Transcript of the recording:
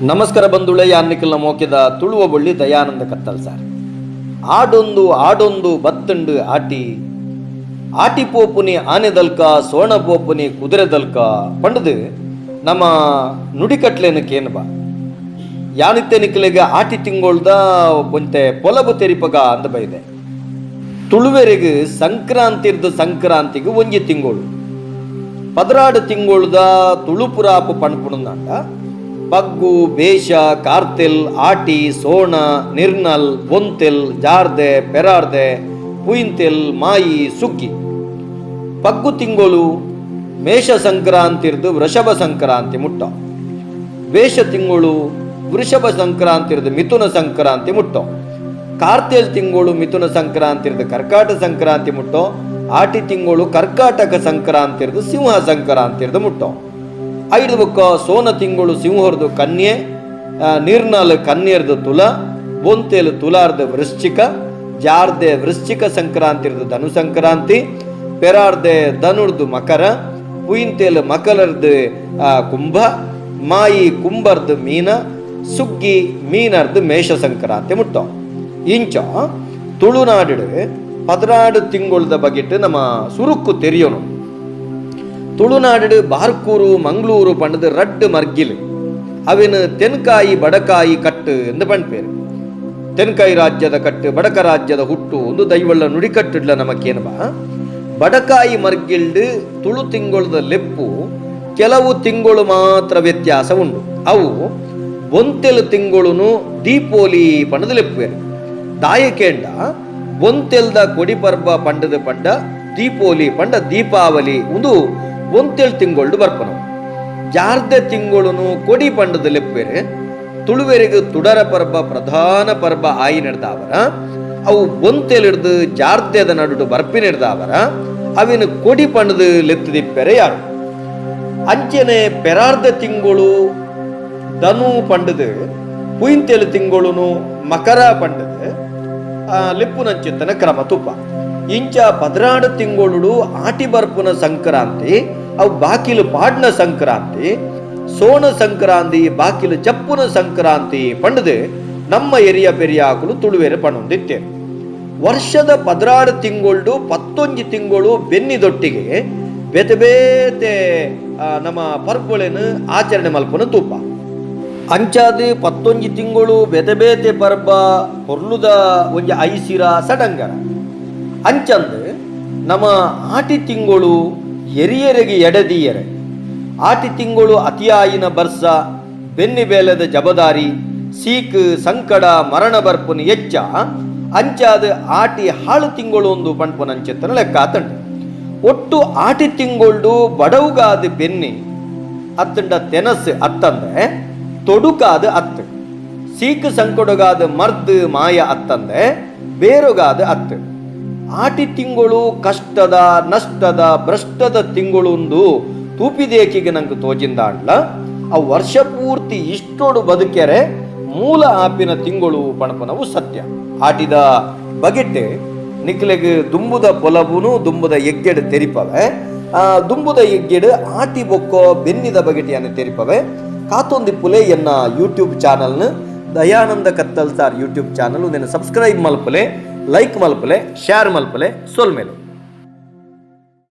ನಮಸ್ಕಾರ ಬಂಧುಳೆ, ಯಾನ್ನಿಕಲ್ನ ಮೋಕೆದ ತುಳುವ ಬೊಳ್ಳಿ ದಯಾನಂದ ಕತ್ತಲ್ ಸಾರ್. ಆಡೊಂದು ಆಡೊಂದು ಬತ್ತಂಡು ಆಟಿ ಆಟಿ ಪೋಪುನಿ ಆನೆದಲ್ಕ, ಸೋಣ ಪೋಪುನಿ ಕುದುರೆದಲ್ಕ ಪಂಡದು ನಮ್ಮ ನುಡಿಕಟ್ಲೇನು ಕೇನ್ಬ. ಯಾನಿತ್ತೆ ನಿಕ್ಕಲೆಗೆ ಆಟಿ ತಿಂಗೊಳ್ದ ಒಂತೆ ಪೊಲಬು ತೆರಿಪಗ ಅಂದ ಬೈದೆ. ತುಳುವೆರೆಗ್ ಸಂಕ್ರಾಂತಿರ್ದು ಸಂಕ್ರಾಂತಿಗೆ ಒಂಜಿ ತಿಂಗಳು, 12 ತಿಂಗೊಳ್ದ ತುಳುಪುರಾಪು ಪಣ್ಪುಣಂದಾಂಡ ಪಗ್ಗು, ಬೇಷ, ಕಾರ್ತೆಲ್, ಆಟಿ, ಸೋಣ, ನಿರ್ನಲ್, ಬೊಂತೆಲ್, ಜಾರ್ದೆ, ಪೆರಾರ್ದೆ, ಪುಯಿಂತೆಲ್, ಮಾಯಿ, ಸುಗ್ಗಿ. ಪಗ್ಗು ತಿಂಗಳು ಮೇಷ ಸಂಕ್ರಾಂತಿರ್ದು ವೃಷಭ ಸಂಕ್ರಾಂತಿ ಮುಟ್ಟ. ಬೇಷ ತಿಂಗಳು ವೃಷಭ ಸಂಕ್ರಾಂತಿರ್ದು ಮಿಥುನ ಸಂಕ್ರಾಂತಿ ಮುಟ್ಟೋ. ಕಾರ್ತೆಲ್ ತಿಂಗಳು ಮಿಥುನ ಸಂಕ್ರಾಂತಿರ್ದು ಕರ್ಕಾಟ ಸಂಕ್ರಾಂತಿ ಮುಟ್ಟೋ. ಆಟಿ ತಿಂಗಳು ಕರ್ಕಾಟಕ ಸಂಕ್ರಾಂತಿರ್ದು ಸಿಂಹ ಸಂಕ್ರಾಂತಿರ್ದು ಮುಟ್ಟೋ. ಐದು ಬೊಕ್ಕ ಸೋನ ತಿಂಗಳು ಸಿಂಹರ್ದು ಕನ್ಯೆ, ನೀರ್ನಾಲ್ ಕನ್ಯರ್ದು ತುಲ, ಬೊಂತೇಲು ತುಲಾರ್ದು ವೃಶ್ಚಿಕ, ಜಾರ್ದೆ ವೃಶ್ಚಿಕ ಸಂಕ್ರಾಂತಿರ್ದು ಧನು ಸಂಕ್ರಾಂತಿ, ಪೆರಾರ್ದೆ ಧನುರ್ದು ಮಕರ, ಪುಯಿಂತೇಲು ಮಕರರ್ದು ಕುಂಭ, ಮಾಯಿ ಕುಂಭರ್ದು ಮೀನ, ಸುಗ್ಗಿ ಮೀನರ್ದು ಮೇಷ ಸಂಕ್ರಾಂತಿ ಮುಟ್ಟೋ. ಇಂಚ ತುಳುನಾಡು 16 ತಿಂಗಳದ ಬಗೆಟ್ ನಮ್ಮ ಸುರುಕ್ಕು ತೆರಿಯೋನು. ತುಳುನಾಡು ಬಾರ್ಕೂರು, ಮಂಗಳೂರು ಪಂಡದು ರಡ್ಡು ಮರ್ಗಿಲು. ಅವಿನ ತೆನ್ಕಾಯಿ ಬಡಕಾಯಿ ಕಟ್ಟು ಎಂದು ಪಣ್ಪೇರು. ತೆನ್ಕಾಯಿ ರಾಜ್ಯದ ಕಟ್ಟು, ಬಡಕ ರಾಜ್ಯದ ಹುಟ್ಟು ಒಂದು ದೈವಳ್ಳ ನುಡಿಕಟ್ಟಿಡ್ಲ ನಮಕೇನಬ. ಬಡಕಾಯಿ ಮರ್ಗಿಲ್ಡು ತುಳು ತಿಂಗಳದ ಲೆಪ್ಪು ಕೆಲವು ತಿಂಗಳು ಮಾತ್ರ ವ್ಯತ್ಯಾಸ ಉಂಡು. ಅವು ಬೊಂತೆಲು ತಿಂಗಳುನು ದೀಪೋಲಿ ಪಂಡದು ಲೆಪ್ಪುವೇರು. ದಾಯಕೇಂಡ ಬೊಂತೆಲ್ದ ಕೊಡಿ ಪರ್ಬ ಪಂಡದ ಪಂಡ ದೀಪೋಲಿ ಪಂಡ ದೀಪಾವಳಿ ಒಂದು ಬೊಂತೆಲ್ ತಿಂಗೊಳ್ಡು ಬರ್ಪನವು. ಜಾರ್ದೆ ತಿಂಗಳುನು ಕೊಡಿ ಪಂಡದ ಲೆಪ್ಪುವೇರು. ತುಳುವೆರಿಗೆ ತುಡರ ಪರ್ಬ ಪ್ರಧಾನ ಪರ್ಬ ಆಯಿ ನಡೆದಾವರ, ಅವು ಬೊಂತೆಲಿಡ್ದು ಜಾರ್ದೆದ ನಡುಟು ಬರ್ಪಿನಿಡ್ದಾವರ ಅವಿನ ಕೊಡಿ ಪಂಡದು ಲೆತ್ತದಿಪ್ಪೆರೆ ಯಾರು. ಅಂಚೆನೆ ಪೆರಾರ್ದ ತಿಂಗಳು ಧನು ಪಂಡದು, ಪುಯಿಂತೆಲು ತಿಂಗಳುನು ಮಕರ ಪಂಡದು ಲೆಪ್ಪುನಂಚಿತ್ತನ ಕ್ರಮ ತುಪ್ಪ. ಇಂಚ 16 ತಿಂಗಳು ಆಟಿ ಬರ್ಪುನ ಸಂಕ್ರಾಂತಿ, ಅವು ಬಾಕಿಲು ಪಾಡ್ನ ಸಂಕ್ರಾಂತಿ, ಸೋಣ ಸಂಕ್ರಾಂತಿ, ಬಾಕಿಲು ಜಪ್ಪುನ ಸಂಕ್ರಾಂತಿ ಪಂಡದು ನಮ್ಮ ಎರಿಯ ಪೆರಿಯಾಕುಲು ತುಳುವೆರೆ ಪಣೊಂದಿತ್ತೆ. ವರ್ಷದ 16 ತಿಂಗಳು 11 ತಿಂಗಳು ಬೆನ್ನಿದೊಟ್ಟಿಗೆ ಬೇತೆ ಬೇತೆ ನಮ್ಮ ಪರ್ಬೊಳೆನು ಆಚರಣೆ ಮಲ್ಪನ ತೂಪ. ಅಂಚಾದ 11 ತಿಂಗಳು ಬೇತೆ ಬೇತೆ ಪರ್ಬ ಪೊರ್ಲುದ ಒಂಜಿ ಐಸಿರ ಸಡಂಗರ. ಅಂಚಂದು ನಮ್ಮ ಆಟಿ ತಿಂಗಳು ಎರಿಯರಿಗೆ ಎಡದಿಯರೆ. ಆಟಿ ತಿಂಗಳು ಅತಿಯಾಯಿನ ಬರ್ಸ, ಬೆನ್ನಿ ಬೇಲದ ಜಬದಾರಿ, ಸೀಕ್ ಸಂಕಡ ಮರಣ ಬರ್ಪುನ ಎಚ್ಚ. ಅಂಚಾದ ಆಟಿ ಹಾಳು ತಿಂಗಳು ಒಂದು ಪಣ್ಪುನಂಚಿತ್ತನ ಲೆಕ್ಕ ಆತಂಡು. ಒಟ್ಟು ಆಟಿ ತಿಂಗಳು ಬಡವುಗಾದ ಬೆನ್ನಿ ಅತ್ತಂಡ ತೆನಸ್ ಅತ್ತಂದೆ ತೊಡುಕಾದ ಅತ್ತು, ಸೀಕ್ ಸಂಕಡಗಾದ ಮರ್ದು ಮಾಯ ಅತ್ತಂದೆ ಬೇರುಗಾದ ಅತ್ತು. ಆಟಿ ತಿಂಗಳು ಕಷ್ಟದ ನಷ್ಟದ ಭ್ರಷ್ಟದ ತಿಂಗಳೊಂದು ತೂಪಿದೇಕಿಗೆ ನಂಗೆ ತೋಜಿಂದಾಂಡ್ಲ ಆ ವರ್ಷ ಪೂರ್ತಿ ಇಷ್ಟೋಡು ಬದುಕೆರೆ ಮೂಲ ಆಪಿನ ತಿಂಗಳು ಪಣಪನವು ಸತ್ಯ. ಆಟಿದ ಬಗೆಟ್ ನಿಕ್ಲೆಗ್ ದುಂಬುದ ಪೊಲಬುನು ದುಂಬುದ ಎಗ್ಗೆಡು ತೆರಿಪವೆ. ಆ ದುಂಬುದ ಎಗ್ಗೆಡು ಆಟಿ ಬೊಕ್ಕೋ ಬೆನ್ನಿದ ಬಗೆಟಿಯನ್ನು ತೆರಿಪವೆ. ಕಾತೊಂದಿಪ್ಪುಲೆ ಎನ್ನ ಯೂಟ್ಯೂಬ್ ಚಾನಲ್ನ, ದಯಾನಂದ ಕತ್ತಲ್ sir YouTube channel. ನಿನ್ನ ಸಬ್ಸ್ಕ್ರೈಬ್ ಮಲ್ಪಲೆ, ಲೈಕ್ ಮಲ್ಪಲೆ, ಶೇರ್ ಮಲ್ಪಲೆ. ಸೊಲ್ಮೆಲು.